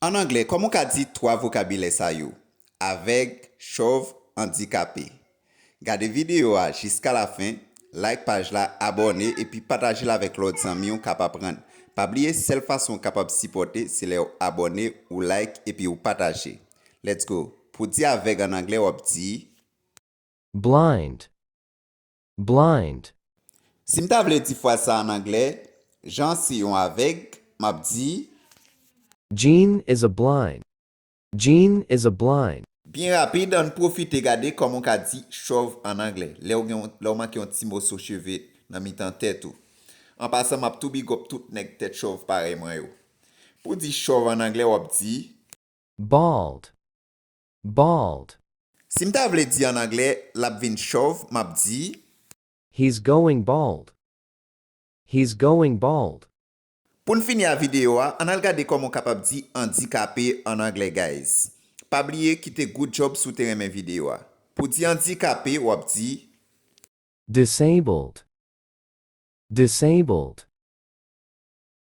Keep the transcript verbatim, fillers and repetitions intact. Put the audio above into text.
An anglè, kòman w ka di twa vokabilè sa yo? Avèg, chòv, andikape. Gade videyo a jiska lafen, like paj la, abòne, epi pataje l avèk lòt zanmi w k ap aprann. Pa bliye, sèl fason w kapab sipòte, se lè w abòne, ou like, epi ou pataje. Let's go! Pou di avèg an anglè, w ap di, Blind. Blind. Si m ta vle di fraz sa an anglè, Jan se yon avèg, m ap di, Jean is a blind. Jean is a blind. Byen rapid, ann pwofite gade kòman w ka di chòv an anglè, lè w gen, lè w manke yon ti moso cheve nan mitan tèt ou. An pasan, m ap tou big up tout nèg tèt chòv parèy mwen yo. Pou di chòv an anglè, w ap di, Bald. Bald. Si m ta vle di an anglè, l ap vin chòv, m ap di, He's going bald. He's going bald. Pou n fini a videyo a, ann al gade kòman w kapab di andikape an anglè, guys. Pa bliye kite good job si w te renmen videyo a. Pou di andikape, w ap di, Disabled. Disabled.